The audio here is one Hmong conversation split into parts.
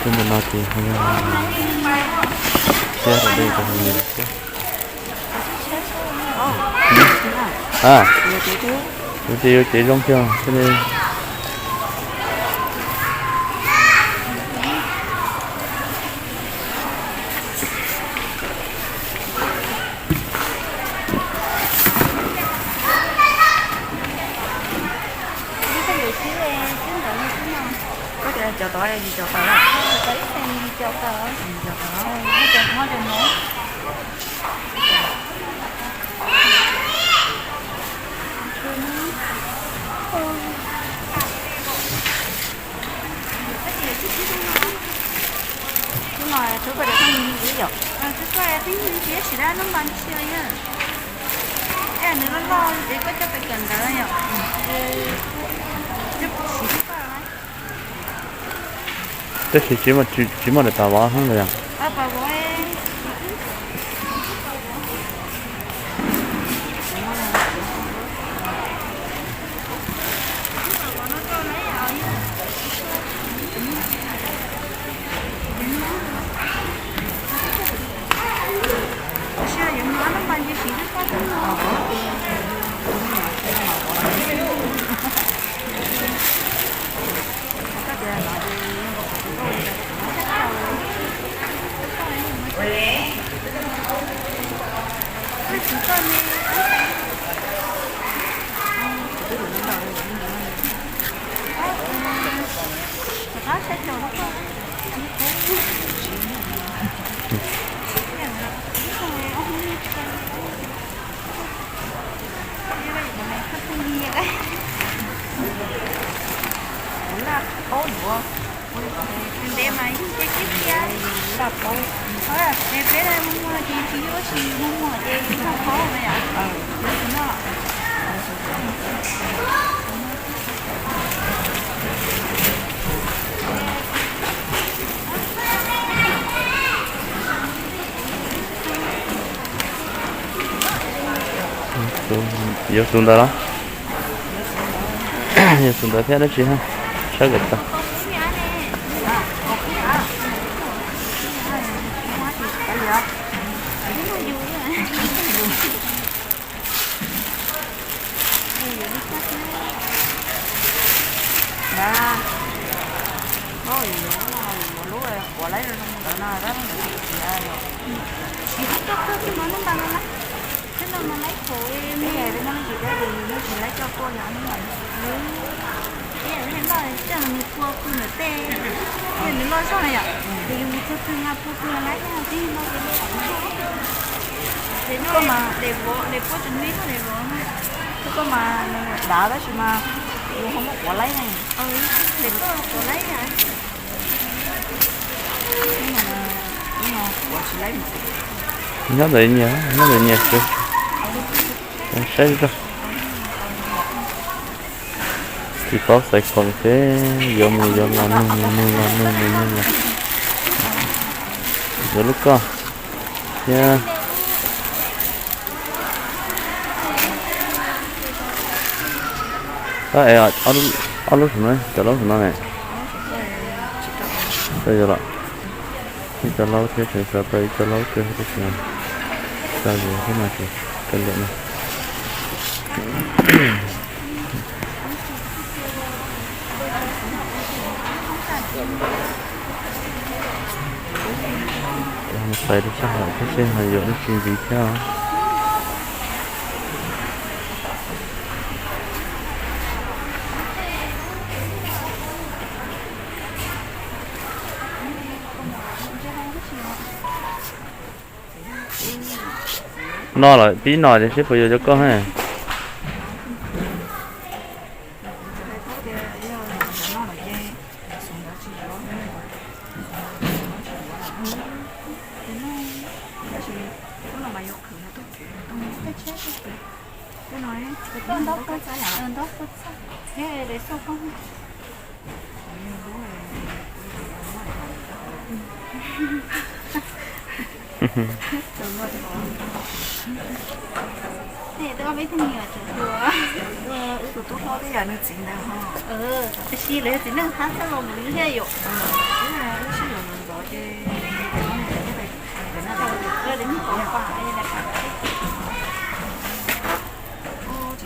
Cov ntawm no ces ho yog thiab, rau dej rau hauv yus thiab. A, kuv ces yuav cev zoo kiag thiab ne. Koj tias cov tod yus cov tawm lawm? Cov ib xees yus cov tawm. Yus cov tawm, muab cov no. Hnub no twb koj tias koj nyiag ib yom. Twb koj twb nyiag ib sim dab hnub npa ntsia yog. Es nws loj loj ces koj coj pem kawm ntawd yom. Siv koj. Tab sis tsis muaj daim pam vov hnub ntawd yom. Ntev mas yog ces tib cia. Peb muag ces tsis yuav tsis muag ces laj paub na yom. Yuav tus ntawd los? Yuav tus ntawd thiab dab tsi ha? Saib kom tau. Lub quav laib zoo ntawd no tab ntawd tias siv tib co kawg xwb mas nub npa no na. Xwb no mas laib thaum me no tsis laib coj tuaj yog nub npa. Nws loj coj nws pua pw ntawm tej, nws loj zog na yom, ces yus mus txog twg mas pua pw laib thiab tib no ces. Koj mas, koj mas dav tab sis mas yus ho muab quav laib ne. Nyob ntawd nyias, nyob ntawd nyias xwb. Saib rau. Tsis paub xaiv khaum li thiab, yuav mus yuav los nug mus nug los nug mus nug los. Yuav lub koj thiab. Tab es ob lub saum no, cov laub saum no ne. Tau yuav los. Ib co laub thiab, tseem xav tau ib co laub kawg tab sis tau yuav thiab mas tsis kaw liam na. Mus xaiv rau sab hauv thiab seb ho yuav dab tsi ntxiv thiab. No lawm pib no ces seb puas yuav cov koj ha. Tus tub hlob twb yog nws txiv ntawd ho. Tab sis lawv yog txiv neej thab txhab los mus li thiab yom. Tsis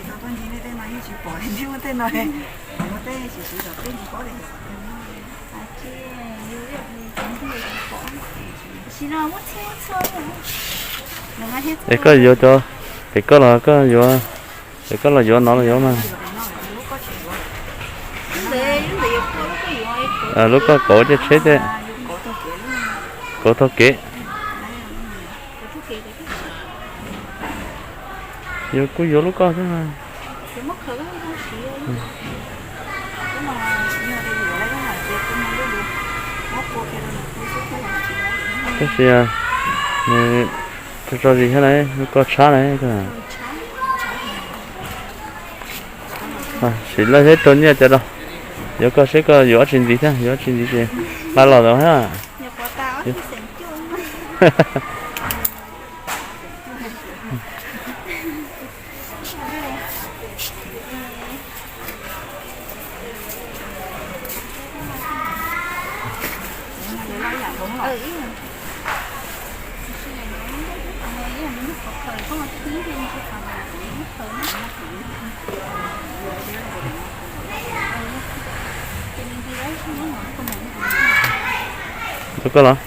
tau tuaj ncig nej tej no yeej tsis pom li, nej muaj tej no, muaj tej siv siv tom tej ntsis paub tias yog qhov twg. Es koj yuav cov, es koj los koj yuav, es koj los yuav no los yuav mas. Lub koj kauv cov tsheb tej. Kauv taug kev. Yuav kuj yuav lub koj xwb. Tab sis nws tso tso zis thiab na, lub koj tshab na. Siv laj thiab rau nyiaj cov rau. Yuav koj seb koj yuav dab tsi ntxiv thiab, yuav dab tsi ntxiv ces hla los ntawd thiab. Tau koj los?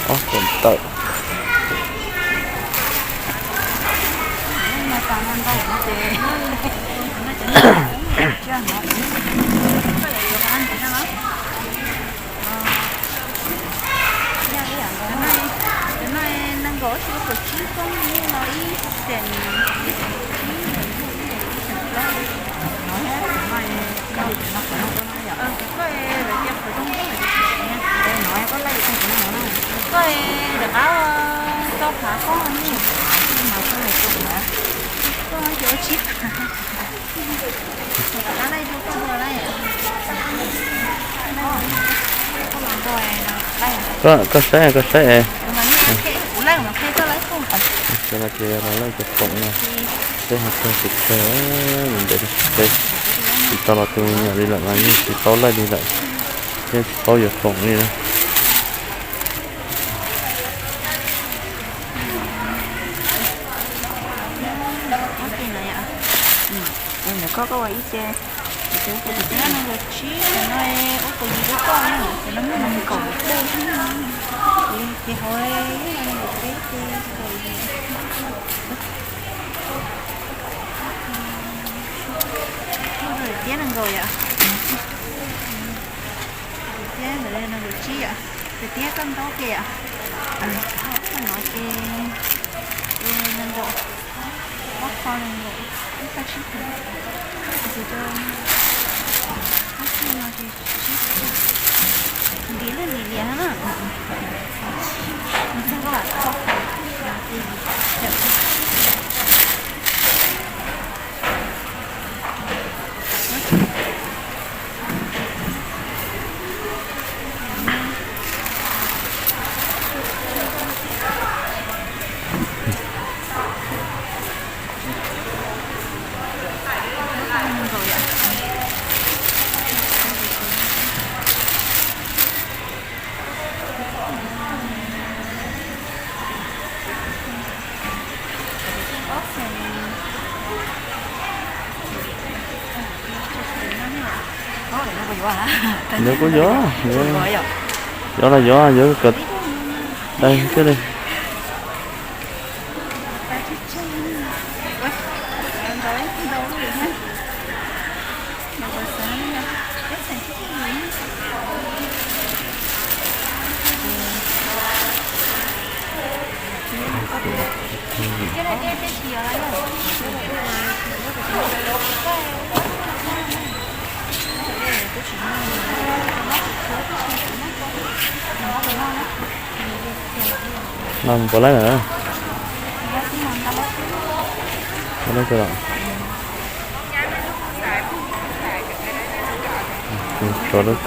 Ob tawm tawm. Cov no nees nkaum, tab sis koj pum tsib koj muag los ib xees, ib xees tsib, ib xees plaub. Koj lawv tias qhov zoo nkauj, koj rov qab tau phav koj ne. Koj ces ua tsib phav. Koj saib, koj saib es. Ces los ces los laij cov khoom no, peb ho kawg tsis kawg, ntev tsis tau los tus me nyuam li lawm mas yeej tsis paub laij li lawm, yeej tsis paub yuav khoom li na. Ntawm koj koj ua ib ce, tus no ua tsib, tus no ua kaum yim lub koj, tus no muaj nees nkaum lub koj, ces hauv nees nkaum peb ces kaum yim. Muaj kaum tiab nees nkaum yom. Kaum tiab ntawd nees nkaum tsib yom. Kaum tiab koj ntaub ke yom. Koj no ces nees nkaum, ob qho nees nkaum, ib qho tsib phav. Tus no ces tsib phav. Ntiv lwj lim lias na. Nws txog koj lam txog. Yuav kuj yuav, yuav los yuav, yuav kom dai thiab li. No mus puas laij lawm? Tso lub,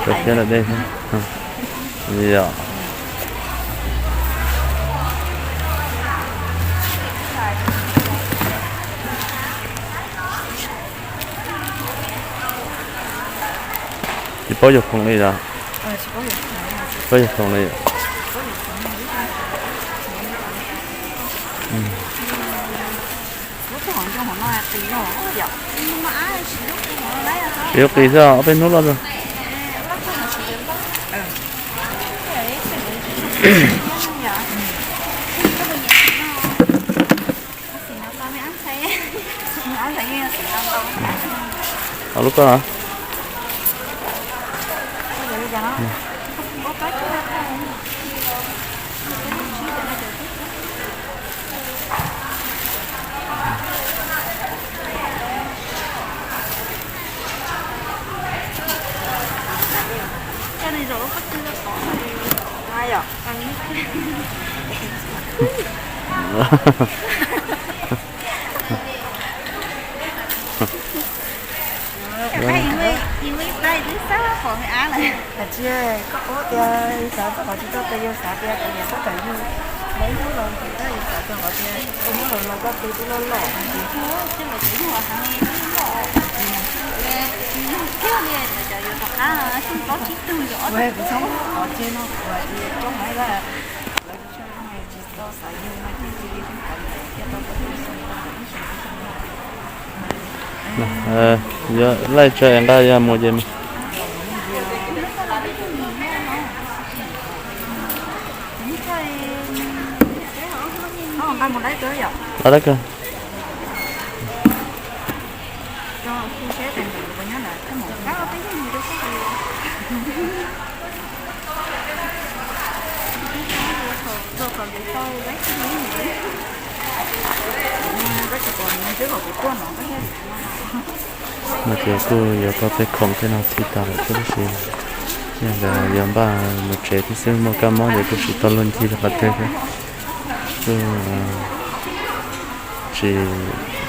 tso siab lawm dej xwb. Yog. Tsis paub yog khoom li los? Tsis paub yog khoom li. Tsis yog qis xwb, ob peb hnub loj xwb. Ua lub koj. Tsis, koj paub tias yus xav txog qhov tsis tau tias yus xav tias kom niam txhob kawm yus, lawv hnub los tsis tau yus xav txog qhov tias ua hnub los los koj tus twb loj loj. Kuv txhob qhov tseg no kuv tsis txhob hais lawm. Lawv tsis tshua zoo tsis tau xav yus no ces cia li tau tau. Yuav laij tso es nqa yog mus ces mus. Nqa dab kawg. No ces kuj yuav tau tej khoom tej no txhij tas lawm thiab tab sis yog nkawd yuav npaj mus tsev thiab xwb, muaj kab mob ces kuj tsis tau luag ncig rau qhov twg thiab. Kuj tsis,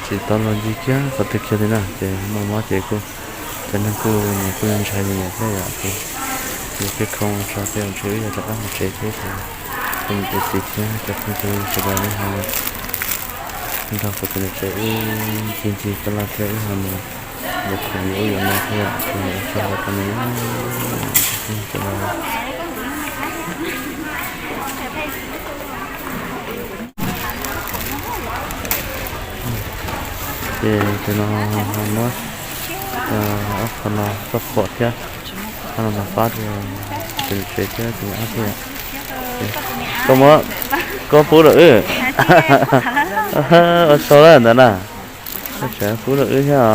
tsis tau luag ncig kiag qhov twg kiag li na, ces muaj mob ces kuj cov neeg kuj nyias kuj ntshai nyias thiab yom, ces yuav tej khoom tso tej tsuas wb yuav rov qab mus tsev thiab ces kuv niam txiv thiab cov phooj ywg sawv daws nej ho nrog kuv tus niam tsev wb ncig ncig taj laj thiab wb ho mus yuav khoom yuav ub yuav no thiab yom, ces ua tsaug ntau rau nej. Ces tus no ho muab ob qho no koj pom thiab, qhov no los pab rau tus niam tsev thiab tus ab thiab. Koj muab, koj pub rau wb. Ua tsaug lawm ntawd na. Koj tseem pub rau wb thiab os.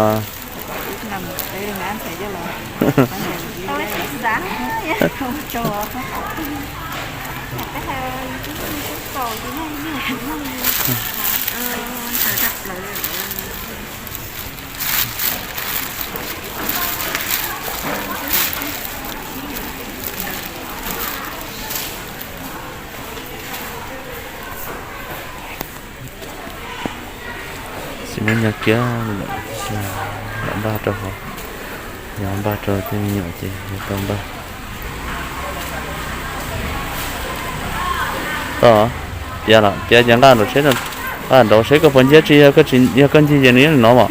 Tsis muaj nyob kiag li lawm, lam npaj rau hauv, yog npaj rau tej me nyuam ces yuav tau npaj. Tau, piav los piav ces nqa nraum seb, nqa nraum seb koj puas ncia tsis, yog koj ncig ces nws nyob li no mas.